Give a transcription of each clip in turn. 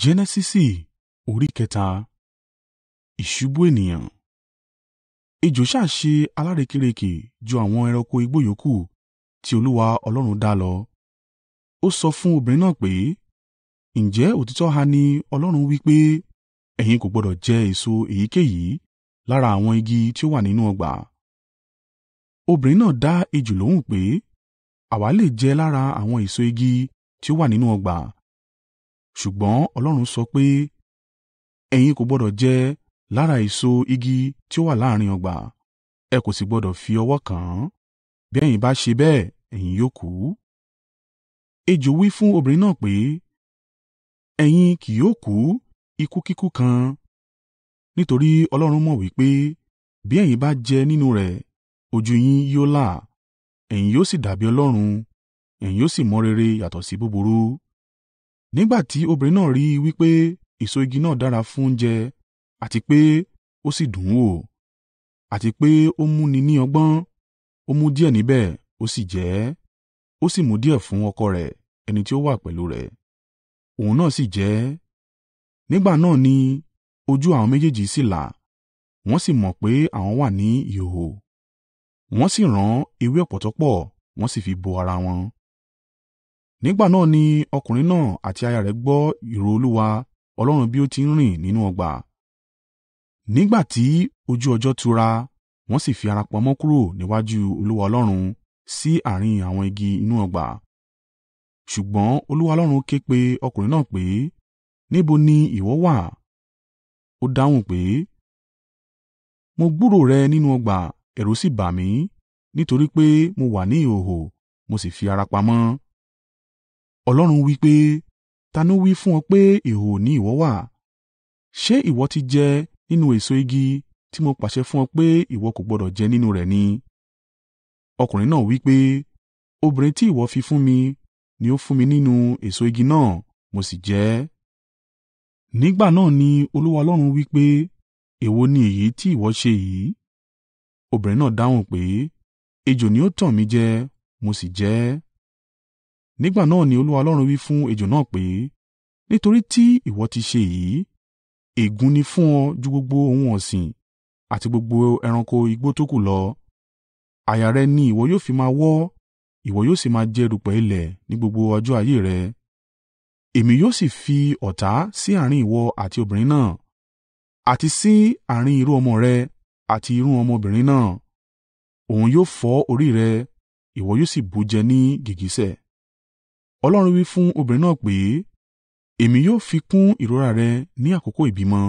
Jenesisi orí kẹta. Ìṣubú ènìyàn. Ejò sá ṣe alárèékérekè ju àwọn ẹranko igbó yòókù tí Olúwa Ọlọ́run dá lọ. Ó sọ fún obìnrin náà pé, “Ǹjẹ́ òtítọ́ ha ni Ọlọ́run wí pé, ‘Ẹ̀yin kò gbọdọ̀ jẹ èso èyíkéyìí lára àwọn igi tí ó wà nínú ọgbà?’ ” Obìnrin náà dá ejò lóhùn pé, “Àwa lè jẹ lára àwọn èso igi tí ó wà nínú ọgbà. Ṣùgbọ́n Ọlọ́run sọ pé, ‘Ẹ̀yin kò gbọdọ̀ jẹ lára èso igi tí ó wà láàrín ọgbà, ẹ kò sì gbọdọ̀ fi ọwọ́ kàn án. Bí ẹ̀yin bá ṣe bẹ́ẹ̀, ẹ̀yin yóò kú.” Ejò wí fún obìnrin náà pé, “Ẹ̀yin kì yóò kú ikú kíkú kan. Nítorí Ọlọ́run mọ̀ wí pé, bí ẹ̀yin bá jẹ nínú rẹ̀, ojú yín yóò là, ẹ̀yin yóò sì dàbí Ọlọ́run, ẹ̀yin yóò sì mọ rere yàtọ̀ sí búburú.” Nígbà tí obìnrin náà rí i wí pé èso igi náà dára fún oúnjẹ àti pé ó sì dùn ún wò, àti pé ó mú ni ní ọgbọ́n, ó mú díẹ̀ níbẹ̀, ó sì jẹ ẹ́. Ó sì mú díẹ̀ fún ọkọ rẹ̀ ẹni tí ó wà pẹ̀lú rẹ̀, òun náà sì jẹ ẹ́. Nígbà náà ni ojú àwọn méjèèjì sì là, wọ́n sì mọ̀ pé àwọn wà ní ìhòhò. Wọ́n sì rán ewé ọ̀pọ̀tọ́ pọ̀, wọ́n sì fi bo ara wọn. Nígbà náà ni ọkùnrin náà àti aya rẹ̀ gbọ́ ìró Olúwa Ọlọ́run bí ó ti ń rìn nínú ọgbà, nígbà tí ojú ọjọ́ tura, wọ́n sì fi ara pamọ́ kúrò níwájú Olúwa Ọlọ́run sí àárín àwọn igi inú ọgbà. Ṣùgbọ́n Olúwa Ọlọ́run ké pe ọkùnrin náà pé, “Níbo ni ìwọ wà?” Ó dáhùn pé, “Mo gbúròó rẹ nínú ọgbà, ẹ̀rù sì bà mí, nítorí pé mo wà ní ìhòhò, mo sì fi ara pamọ́.” Ọlọ́run wí pé, “Ta ni ó wí fún ọ pé ìhòhò ni ìwọ wà? Ṣé ìwọ ti jẹ nínú èso igi tí mo pàṣẹ fún ọ pé ìwọ kò gbọdọ̀ jẹ nínú rẹ̀ ni?” Ọkùnrin náà wí pé, “Obìnrin tí ìwọ fi fún mi ni ó fún mi nínú èso igi náà, mo sì jẹ ẹ́.” Nígbà náà ni Olúwa Ọlọ́run wí pé, “Èwo ni èyí tí ìwọ ṣe yìí?” Obìnrin náà dáhùn pé, “Ejò ni ó tàn mí jẹ, mo sì jẹ ẹ́.” Nígbà náà ni Olúwa Ọlọ́run wí fún ejò náà pé, “Nítorí tí ìwọ ti ṣe èyí, ègún ni fún ọ ju gbogbo ohun ọ̀sìn àti gbogbo ẹranko igbó tókù lọ. Àyà rẹ ni ìwọ yóò fi máa wọ́, ìwọ yóò sì máa jẹ erùpẹ̀ ilẹ̀ ní gbogbo ọjọ́ ayé rẹ. Èmi yóò sì fi ọ̀tá sí àárín ìwọ àti obìnrin náà, àti sí àárín irú-ọmọ rẹ àti irú-ọmọ obìnrin náà. Òun yóò fọ́ orí rẹ, ìwọ yóò sì bù ú jẹ ní gìgísẹ̀.” Ọlọ́run wí fún obìnrin náà pé, “Èmi yóò fi kún ìrora rẹ ní àkókò ìbímọ;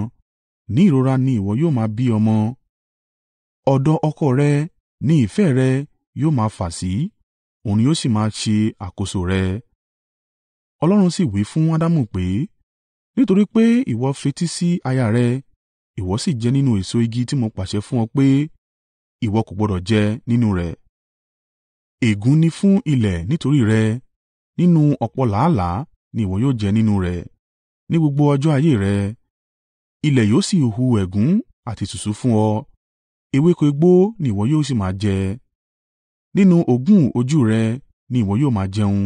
ní ìrora ni ìwọ yóò máa bí ọmọ. Ọ̀dọ̀ ọkọ rẹ ni ìfẹ́ rẹ yóò máa fà sí, òun ni yóò sì máa ṣe àkóso rẹ.” Ọlọ́run sì wí fún Adamu pé, “Nítorí pé ìwọ fetí sí aya rẹ, ìwọ sì jẹ nínú èso igi tí mo pàṣẹ fún ọ pé, ‘Ìwọ kò gbọdọ̀ jẹ nínú rẹ̀,’ ègún ni fún ilẹ̀ nítorí rẹ, nínú ọ̀pọ̀ làálàá ni ìwọ yóò jẹ nínú rẹ̀ ní gbogbo ọjọ́ ayé rẹ. Ilẹ̀ yóò sì hu ẹ̀gún àti ìṣùùṣú fún ọ, ewéko igbó ni ìwọ yóò sì máa jẹ. Nínú òógùn ojú rẹ ni ìwọ yóò máa jẹun,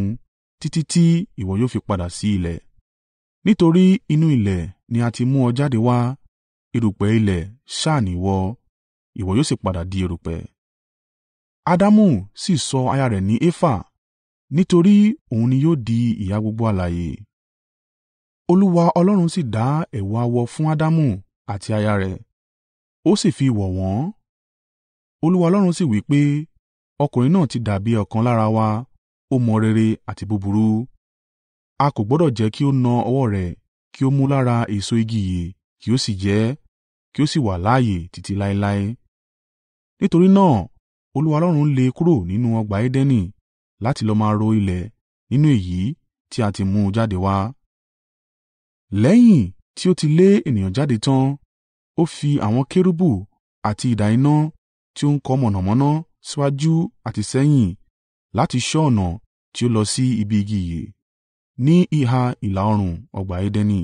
títí tí ìwọ yóò fi padà sí ilẹ̀. Nítorí inú ilẹ̀ ni a ti mú ọ jáde wá, erùpẹ̀ ilẹ̀ sá ni ìwọ, ìwọ yóò sì padà di erùpẹ̀.” Adamu sì sọ aya rẹ̀ ní Efa, nítorí òun ni yóò di ìyá gbogbo alààyè. Olúwa Ọlọ́run sì dá ẹ̀wù awọ fún Adamu àti aya rẹ̀, ó sì fi wọ̀ wọ́n. Olúwa Ọlọ́run sì wí pé, “Ọkùnrin náà ti dàbí ọ̀kan lára wa, ó mọ rere àti búburú. A kò gbọdọ̀ jẹ́ kí ó na ọwọ́ rẹ̀ kí ó mú lára èso igi ìyè kí ó sì jẹ ẹ́, kí ó sì wà láààyè títí láéláé.” Nítorí náà Olúwa Ọlọ́run lé e kúrò nínú ọgbà Edeni láti lọ máa ro ilẹ̀ nínú èyí tí a ti mú un jáde wá. Lẹ́yìn tí ó ti lé ènìyàn jáde tán, ó fi àwọn kérúbù àti idà iná tí ó ń kó mọ̀nàmọ́ná síwájú àti sẹ́yìn láti ṣọ́ ọ̀nà tí ó lọ sí ibi igi ìyè, ní ìhà ìlà-oòrùn ọgbà Edeni.